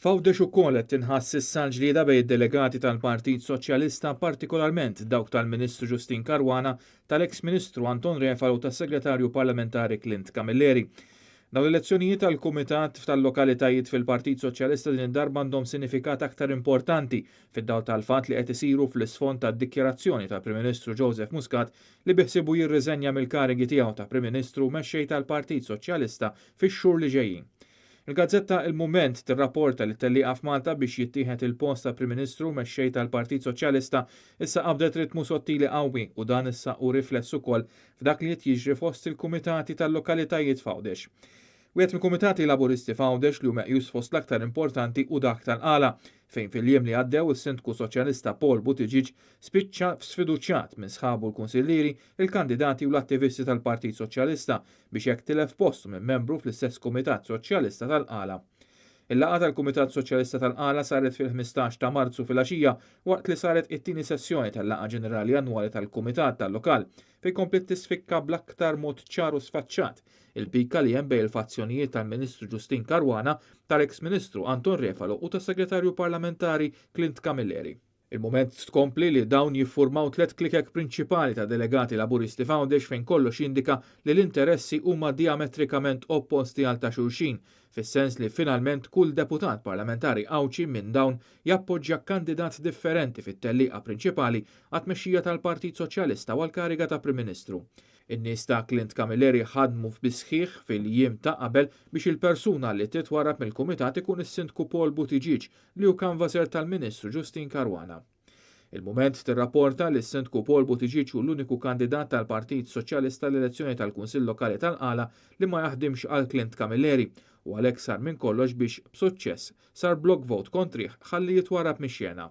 F'Għawdex ukoll qed tinħass issa l-ġlieda bejn id-delegati tal-Partit Soċjalista, partikolarment dawk tal-Ministru Justyne Caruana, tal-eks Ministru Anton Refalo u tas-Segretarju Parlamentari Clint Camilleri. Dawn l-elezzjonijiet għall-kumitat tal-lokalitajiet fil-Partit Soċjalista din id-darba għandhom sinifikat aktar importanti fid-dawl tal-fatt li qed isiru fl-isfond tad-dikjarazzjoni tal-Prim Ministru Joseph Muscat li biħsiebu jirriżenja mill-karigi tiegħu ta' Prim Ministru u mexxej tal-Partit Soċjalista fix-xhur li ġejjin. Il-gazzetta Il-Mument tirrapporta li t-tellieqa f'Malta biex jittieħed il-post ta' Prim Ministru u mexxej tal-Partit Soċjalista issa qabdet ritmu sottili qawwi u dan issa hu rifless ukoll f'dak li qed jiġri fost il-kumitati tal-lokalitajiet f'Għawdex. Wieħed mill-kumitati Laburisti f'Għawdex li hu meqjus fost l-aktar importanti hu dak tal-Qala, fejn fil-jiem li għaddew is-Sindku Soċjalista Paul Buttigieg spiċċa sfiduċjat minn sħabu l-kunsillieri, il-kandidati u l-attivisti tal-Partit Soċjalista biex hekk tilef postu minn membru fl-istess Kumitat Soċjalista tal-Qala. Il-laqgħa tal-Kumitat Soċjalista tal-Qala saret fil-15 ta' Marzu filgħaxija waqt li saret it-tieni sessjoni tal-laqgħa ġenerali annwali tal-Kumitat tal-lokal fejn kompliet tisfikka bl-aktar mod ċar u sfaċċat il-pika li hemm bejn il-fazzjonijiet tal-Ministru Justyne Caruana, tal-eks Ministru Anton Refalo u tas-Segretarju Parlamentari Clint Camilleri. Il-Mument tkompli li dawn jiffurmaw tliet klikek prinċipali ta' delegati Laburisti f'Għawdex fejn kollox jindika li l-interessi huma diametrikament opposti għal ta' xulxin, fis-sens li finalment kull deputat parlamentari Għawdxi minn dawn jappoġġja kandidat differenti fit-tellieqa prinċipali għat-tmexxija tal-Partit Soċjalista u għall-kariga ta' Prim Ministru. In-nies ta' Clint Camilleri ħadmu bis-sħiħ fil-jiem ta' qabel biex il-persuna li titwarrab mill-kumitat ikun is-Sindku Paul Buttigieg li hu kanvaser tal-Ministru Justyne Caruana. Il-Mument tirrapporta li s-Sindku Paul Buttigieg hu l-uniku kandidat tal-Partit Soċjalista l-elezzjoni tal-Kunsill Lokali tal-Qala li ma jaħdimx għal Clint Camilleri u għalhekk sar minn kollox biex b'suċċess sar block vote kontrih ħalli jitwarrab mix-xena.